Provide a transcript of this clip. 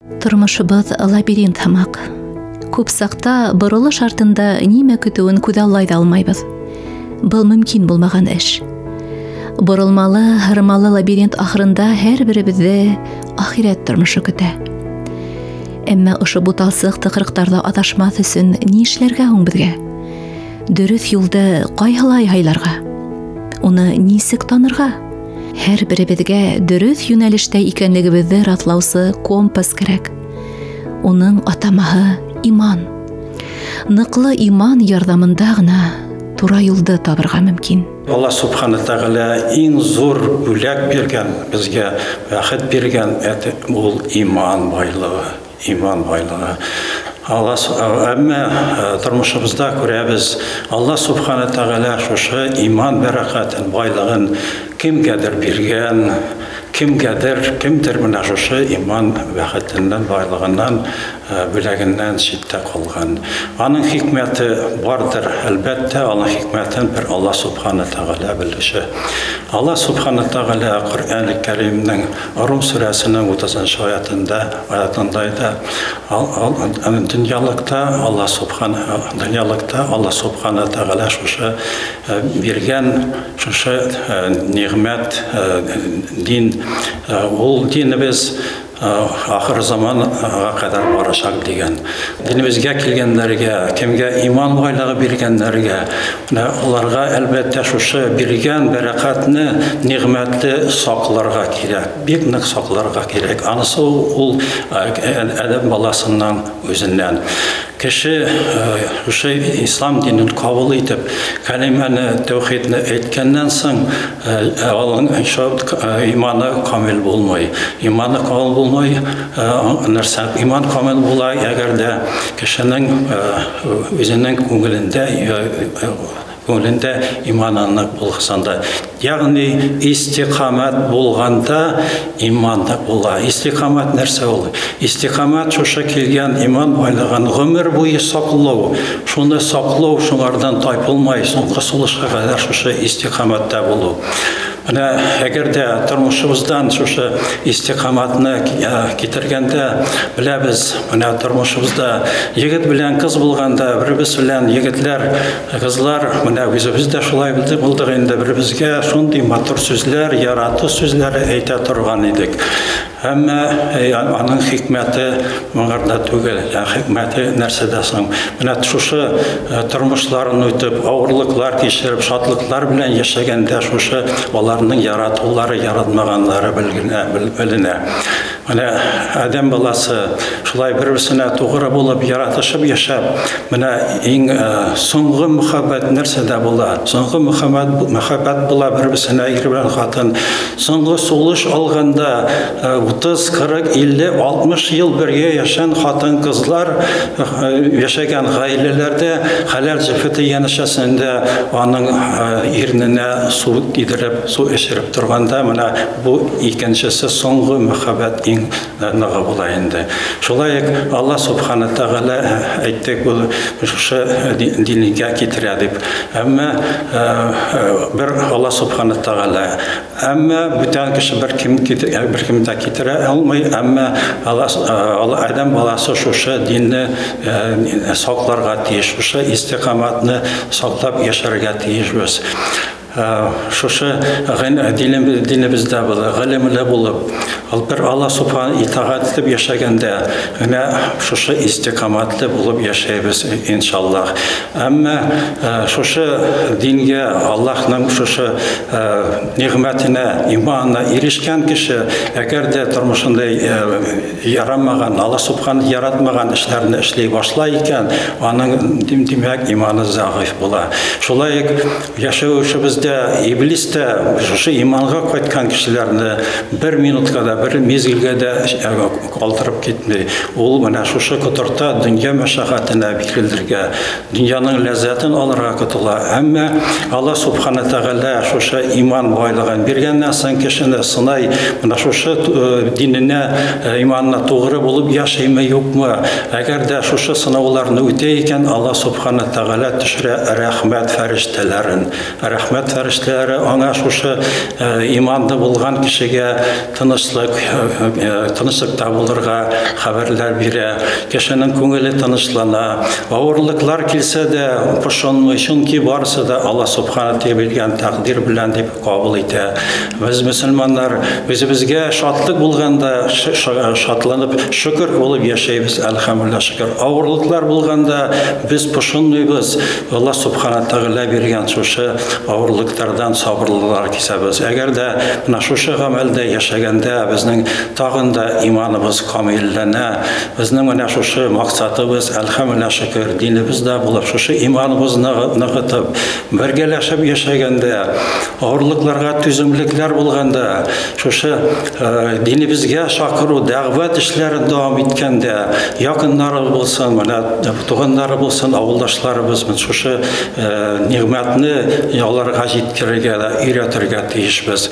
Тормышыбыз лабиринт һымак. Күп сакта борылыш артында нимә көтүен күзаллай да алмайбыз. Был мөмкин булмаган эш. Борылмалы, һырмалы лабиринт ахырында һәрберебеҙҙе ахирәт тормошо көтә. Әммә ошо буталсыҡ тыҡрыҡтарҙа аҙашмаҫ өсөн ни эшләргә һуң беҙгә? Дөрөҫ юлды ҡайһылай һайларға? Уны нисек танырға? Һәр беребеҙгә дөрөҫ йүнәлештә икәнлегебеҙҙе раҫлаусы компас кәрәк. Уның атамаһы иман. Ныҡлы иман ярҙамында ғына тура юлды табырға мөмкин. Алла Субхана Тәғәлә иң зур бүләк биргән, безгә бәхет биргән, ул иман байлығы, иман байлығы. Алла, әммә тормышыбызда күрәбез, Алла Субхана Тәғәлә шушы иман бәрәкәтен, байлығын кемгәдер биргән, кемгәдер, кемдер менә шушы иман бәхетеннән, байлыгыннан, бүләгеннән читтә калган. Аның хикмәте бардыр, әлбәттә, аның хикмәтен бер Алла Субхана Тәғәлә белүче. Алла Субхана Тәғәлә Ҡөрьән Кәримнең Рум сүрәсенең 30 аятында, аятында әйтә, дөньялыкта Алла Субхана, дөньялыкта Алла Субхана Тәғәлә шушы биргән шушы ниғмәт, дин, ул динебез ахыр заманга кадәр барачак дигән. Динебезгә килгәннәргә, кемгә иман байлыгы биргәннәргә, менә аларга әлбәттә шушы биргән бәрәкәтне, ниғмәтне сакларга кирәк, бик нык сакларга кирәк. Анысы ул адәм баласыннан үзеннән. Кеше шушы ислам динен кабул итеп, кәлимәне, тәүхидне әйткәннән соң, аның иманы камил булмый. Иманы камил булмый, нәрсә? Иман камил була, әгәр дә кешенең үзенең күңелендә иманы нык булганда, ягъни истиқамат булганда иман да була. Истиқамат нәрсә ул? Истиқамат шушы килгән иман байлыгын гомер буе саклау, шуны саклау, шуңардан тайпылмай, соңгы сулышка кадәр шушы истиқаматта булу. Менә әгәр дә тормышыбыздан шушы истиқаматны китергәндә, беләбез, менә тормышыбызда егет белән кыз булганда, беребез белән егетләр, кызлар, менә үзебез дә шулай булдык инде, беребезгә шундый матур сүзләр, ярату сүзләре әйтә торган идек. Әмма аның хикмәте моңарда түгел. Хикмәте нәрсәдә соң? Менә шушы тормышларын үтеп, авырлыклар кичереп, шатлыклар белән яшәгәндә шушы аларның яратулары, яратмаганнары беленә. Менә адәм баласы шулай бер-берсенә тугры булып, яратышып яшәп, менә иң соңгы мөхәббәт нәрсәдә була? Соңгы мөхәббәт була бер-берсенә ир белән хатын. Соңгы сулыш алганда 30, 40, 50, 60 ел бергә яшәгән хатын-кызлар яшәгән гаиләләрдә хәләл җефете янәшәсендә аның ирененә су кидереп, су эчереп торганда, менә бу икенчесе соңгы мөхәббәт иң ныгы була инде. Шулай ук Алла Субхана Тәгалә әйтте, бу шушы дингә китерә дип. Әмма бер Алла Субхана Тәгалә, әмма бүтән кеше бер кем бер кем дә китерә алмый, әмма Алла адәм баласы шушы динне сакларга тиеш, шушы истиқаматны саклап яшәргә тиешбез. Шушы динебездә булып, гыйлемле булып, бер Алла Субхана итагать итеп яшәгәндә, менә шушы истиқаматлы булып яшәйбез иншаллаһ. Әмма шушы дингә, Аллаһның шушы нигъмәтенә, иманына ирешкән кеше, әгәр дә тормышында ярамаган, Алла Субхана яратмаган эшләрне эшли башлай икән, аның димәк иманы зәгыйф була. Шулай ук яшәүчебездә иблис тә шушы иманга кайткан кешеләрне бер минутка да, бер мизгелгә дә калдырып китми. Ул менә шушы котырта дөнья мәшәкатенә бирелергә, дөньяның ләззәтен алырга котыла. Әмма Алла Субхана Тәгалә шушы иман байлыгын биргәннән соң кешене сынай, менә шушы диненә, иманына тугры булып яшәйме, юкмы? Әгәр дә шушы сынауларны үтә икән, Алла Субхана Тәгалә төшерә рәхмәт фәрештәләрен. Рәхмәт фәрештәләре аңа шушы иманлы булган кешегә тынычлык, тынычлыкта булырга хәбәрләр бирә. Кешенең күңеле тынычлана. Авырлыклар килсә дә пошынмый, чөнки барысы да Алла Субхана Тәгалә биргән тәкъдир белән дип кабул итә. Без мөселманнар үзебезгә шатлык булганда шатланып, шөкер булып яшәйбез, әлхәмдулилла шөкер. Авырлыклар булганда без пошынмыйбыз. Алла Субхана Тәгалә биргән шушы авырлыклардан сабырлылар кисәбез. Әгәр дә менә шушы гамәлдә яшәгәндә безнең тагын да иманыбыз камилләнә. Безнең менә шушы максатыбыз, әлхәмдулилла шөкер, динебездә булып, шушы иманыбызны ныгытып, бергәләшеп яшәгәндә, авырлыкларга түземлекләр булганда, шушы динебезгә чакыру, дәгъват эшләрен дәвам иткәндә, якыннары булсын, менә туганнары булсын, авылдашларыбыз, менә шушы нигъмәтне аларга җиткерергә дә өйрәтергә тиешбез.